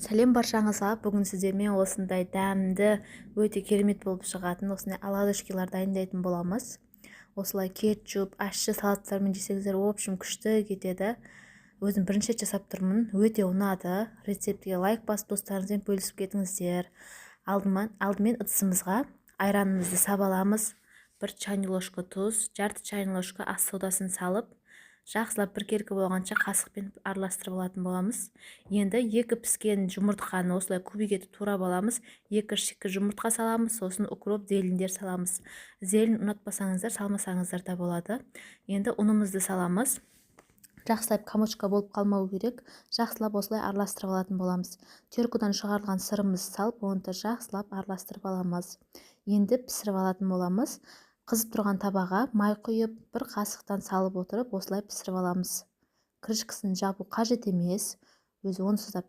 Сәлем баршаңызға! Бүгін сіздермен осындай дәмді, өте керемет болып шығатын осындай оладушкилар дайындайтын боламыз. Осылай кетчуп, ащы салаттармен жесеңіздер, в общем, күшті кетеді. Өзім бірінші рет жасап тұрмын, өте ұнады. Рецептке лайк басып, достарыңызбен бөлісіп кетіңіздер. Алдымен ыдысымызға айранымызды сап аламыз. 1 чайный ложка тұз, жарты чайный ложка ас содасын салып, жақсылап біркелкі болғанша қасықпен араластырып алатын боламыз. Енді екі піскен жұмыртқаны осылай кубик етіп турап аламыз. Екі шикі жұмыртқа саламыз, сосын укроп, зелендер саламыз. Зелень ұнатпасаңыздар, салмасаңыздар да болады. Енді ұнымызды саламыз. Жақсылап комочка болып қалмау керек, жақсылап осылай араластырып алатын боламыз. Теркадан шығарылған сырымызды салып, оны да жақсылап араластырып аламыз. Енді пісіріп алатын боламыз. Қызып тұрған табаға май құйып, бір қасықтан салып отырып, осылай пісіріп аламыз. Крышкасын жабу қажет емес, өзі онсыз да